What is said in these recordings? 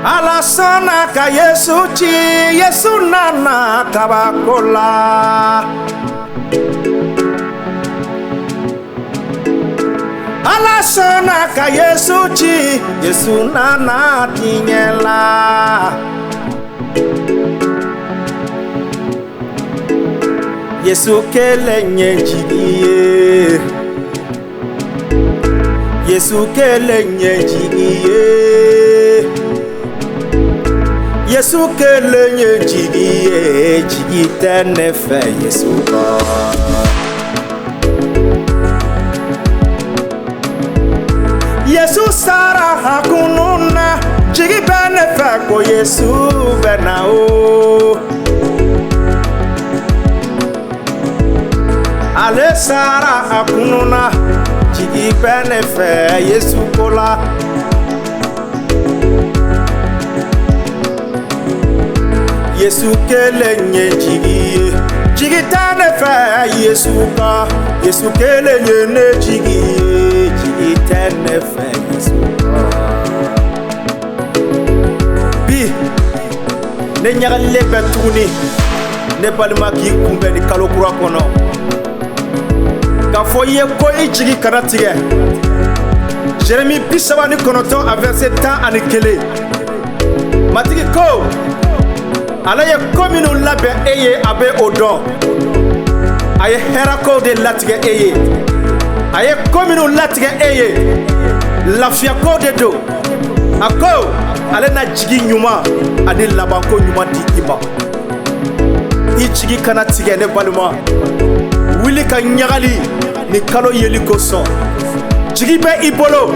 Ala sɔnna ka Yesu ci, Yesu nana kabako la. Ala sɔnna ka Yesu ci, Yesu nana diɲɛ la. Yesu kelen ye jigi ye. Yesu kelen ye jigi ye. Yesu kelen ye jigi ye, jigi tɛ ne fɛ Yesu kɔ. Yesu sara a kunun na, jigi bɛ ne fɛ ko Yesu bɛ na o. Ale sara a kunun na, jigi bɛ ne fɛ Yesu ko la. Yesu kelen ye jigi ye, jigi tɛ ne fɛ Yesu kɔ. Yesu kelen ye ne jigi ye, jigi tɛ ne fɛ Yesu kɔ. Bi ne ɲagalilen bɛ tuguni, ne balima k'i kunbɛn ni kalo kura kɔnɔ. K'a fɔ i ye ko i jigi kana tigɛ. Jérémie 39 a verset 11. Matigi ko Ala ye ko minnu labɛn e ye, a bɛ o dɔn. A ye hɛrɛkow de latigɛ e ye. A ye ko minnu latigɛ e ye, lafiyakow de don. A ko ale na jigi ɲuman ani labanko ɲuman di i ma. I jigi kana tigɛ ne balima. Wuli ka ɲagali ni kalo yeli kosɔn. Jigi bɛ i bolo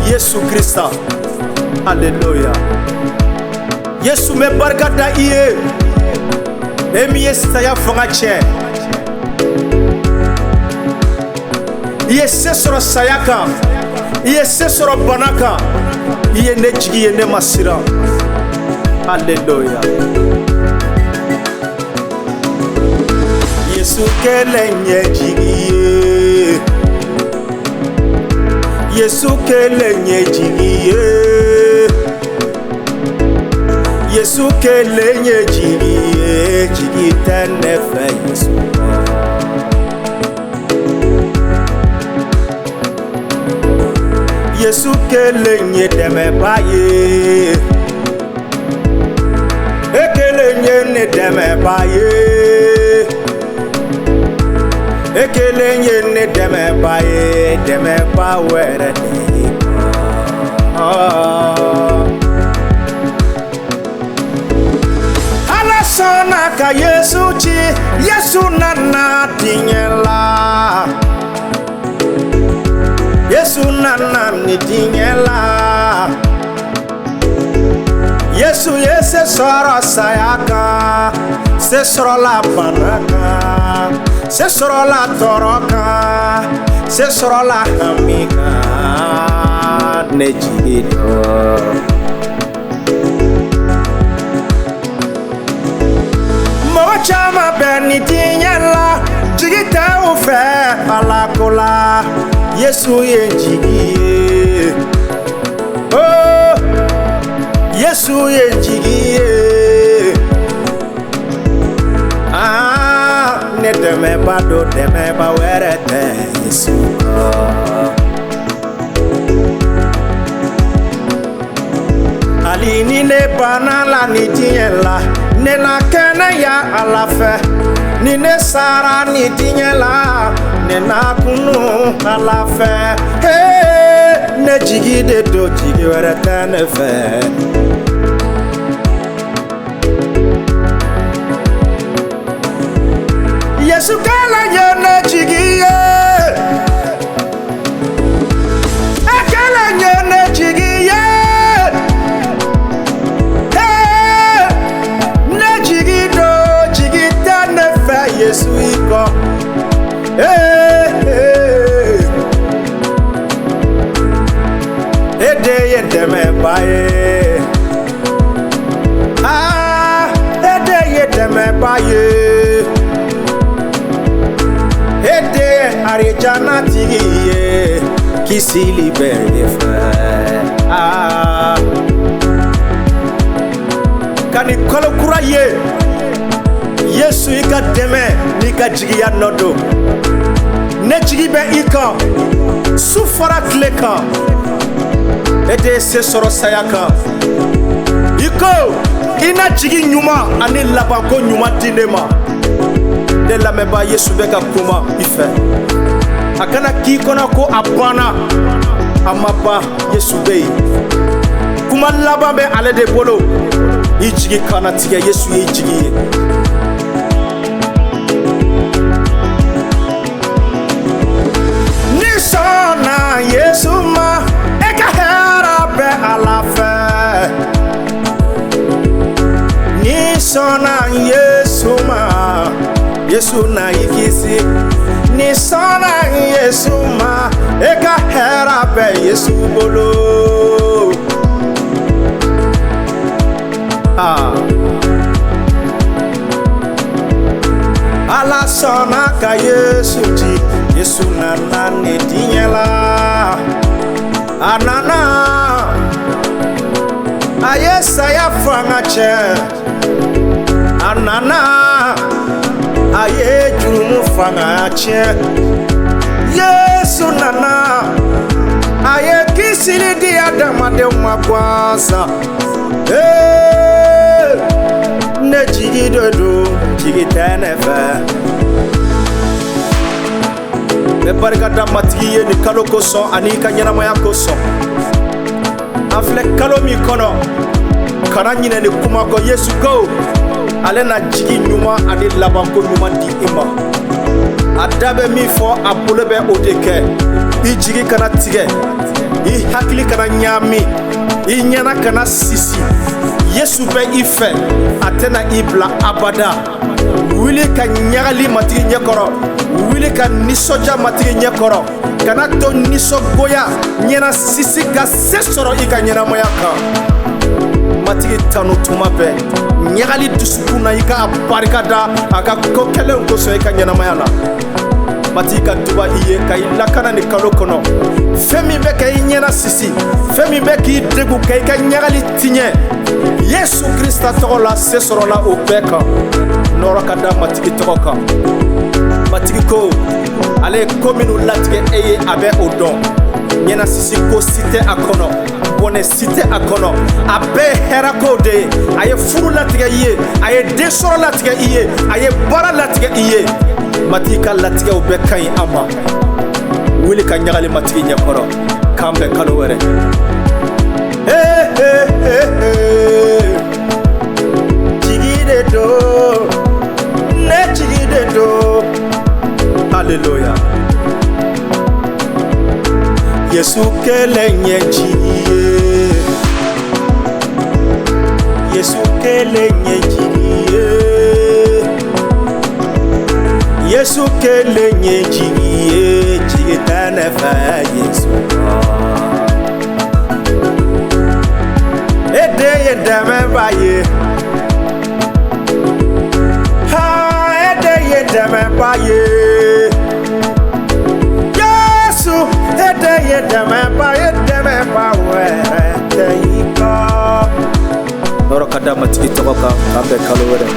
Yesu Krista. Alléluia. Yesu bɛ barika da i ye, e min ye saya fanga tiɲɛ. I ye se sɔrɔ saya kan, i ye se sɔrɔ bana kan, i ye ne jigi ye, ne ma siran. Alléluia. Yesu kelen ye jigi ye. Yesu kelen ye jigi ye. Yesu kelen ye jigi ye, jigi tɛ ne fɛ Yesu kɔ. Yesu kelen ye dɛmɛba ye. E kelen ye ne dɛmɛba ye. E kelen ye ne dɛmɛba ye, dɛmɛba wɛrɛ tɛ i kɔ. Ala sɔnna ka Yesu ci, Yesu nana diɲɛ la. Yesu nana ni diɲɛ la. Yesu ye se sɔrɔ saya kan, se sɔrɔla bana kan, se sɔrɔla tɔɔrɔ kan, se sɔrɔla hami kan, ne jigi dɔn. Mɔgɔ caman bɛ ni diɲɛ la, jigi tɛ u fɛ Ala ko la. Yesu ye jigi ye. Oh, Yesu ye jigi ye. Ah, ne dɛmɛba don, dɛmɛba wɛrɛ tɛ Yesu kɔ. Hali ni ne banna la ni diɲɛ la, ne na kɛnɛya Ala fɛ. Ni ne sara ni diɲɛ la, ne na kunu Ala fɛ. Hey, ne jigi de don, jigi wɛrɛ tɛ ne fɛ. Yesu kelen ye ne jigi ye. E kelen ye ne jigi ye. Hey, ne jigi don, jigi tɛ ne fɛ Yesu i kɔ. Hey, hey. E de ye dɛmɛba ye. Ah, e de ye dɛmɛba ye. E de ye arijana tigi ye, kisili bɛ e fɛ. Ah. Ka nin kalo kura ye, Yesu i ka dɛmɛ n'i ka jigiya nɔ don. Ne jigi bɛ i kan su fara tile kan. E de ye se sɔrɔ saya kan. I ko i na jigi ɲuman ani labanko ɲuman di ne ma. Ne lamɛnbaa, Yesu bɛ ka kuma i fɛ. A kana k'i kɔnɔ ko a banna. A ma ban, Yesu bɛ yen. Kuma laban bɛ ale de bolo. I jigi kana tigɛ, Yesu ye i jigi ye. Ni sɔnna Yesu ma, e ka hɛrɛ bɛ Ala fɛ. Ni sɔnna Yesu ma, Yesu na i kisi. Ni sɔnna Yesu ma, e ka hɛrɛ bɛ Yesu bolo. Ah. Ala sɔnna ka Yesu ci, Yesu nana ne diɲɛ la. A nana, a ye saya fanga tiɲɛ. A nana, a ye jurumu fanga tiɲɛ. Yesu nana, a ye kisili di adamadenw ma gansan. Ee, ne jigi de don, jigi tɛ ne fɛ. N bɛ barika da Matigi ye nin kalo kosɔn ani i ka ɲɛnamaya kosɔn. An filɛ kalo min kɔnɔ, kana ɲinɛ nin kuma kɔ. Yesu ko ale na jigi ɲuman ani labanko ɲuman di i ma. A da bɛ min fɔ, a bolo bɛ o de kɛ. I jigi kana tigɛ, i hakili kana ɲaami, i ɲɛna kana sisi. Yesu bɛ i fɛ, a tɛna i bila abada. Wuli ka ɲagali Matigi ɲɛkɔrɔ, wuli ka nisɔndiya Matigi ɲɛkɔrɔ. Kana to nisɔngoya, ɲɛna sisi ka se sɔrɔ i ka ɲɛnamaya kan. Matigi tanu tuma bɛɛ, ɲagali dusukun na, i ka barika da a ka ko kɛlenw kosɔn i ka ɲɛnamaya la. Matigi ka duba i ye ka i lakana nin kalo kɔnɔ. Fɛn min bɛ ka i ɲɛna sisi, fɛn min bɛ k'i degun, ka i ka ɲagali tiɲɛ, Yesu Krista tɔgɔ la, se sɔrɔla o bɛɛ kan. Nɔrɔ ka da Matigi tɔgɔ kan. Matigi ko ale ye ko minnu latigɛ e ye, a bɛ o dɔn. Ɲɛna sisi ko si tɛ a kɔnɔ, bɔnɛ si tɛ a kɔnɔ, a bɛɛ ye hɛrɛkow de ye. A ye furu latigɛ i ye, a ye den sɔrɔ latigɛ i ye, a ye baara latigɛ i ye. Matigi ka latigɛw bɛɛ ka ɲi an ma. Wuli ka ɲagali Matigi ɲɛkɔrɔ. K'an bɛn kalo wɛrɛ. Hey, hey, hey, hey. Jigi de don, ne jigi de don. Hallelujah. Yesu kelen ye jigi ye. Yesu kelen ye jigi ye. Yesu kelen ye jigi ye. Jigi tɛ ne fɛ Yesu kɔ. E de ye dɛmɛba ye. Ha, e de ye dɛmɛba ye. Yesu, e de ye dɛmɛba ye, dɛmɛba wɛrɛ tɛ i kɔ. Nɔrɔ ka da Matigi tɔgɔ kan. K'an bɛn kalo wɛrɛ.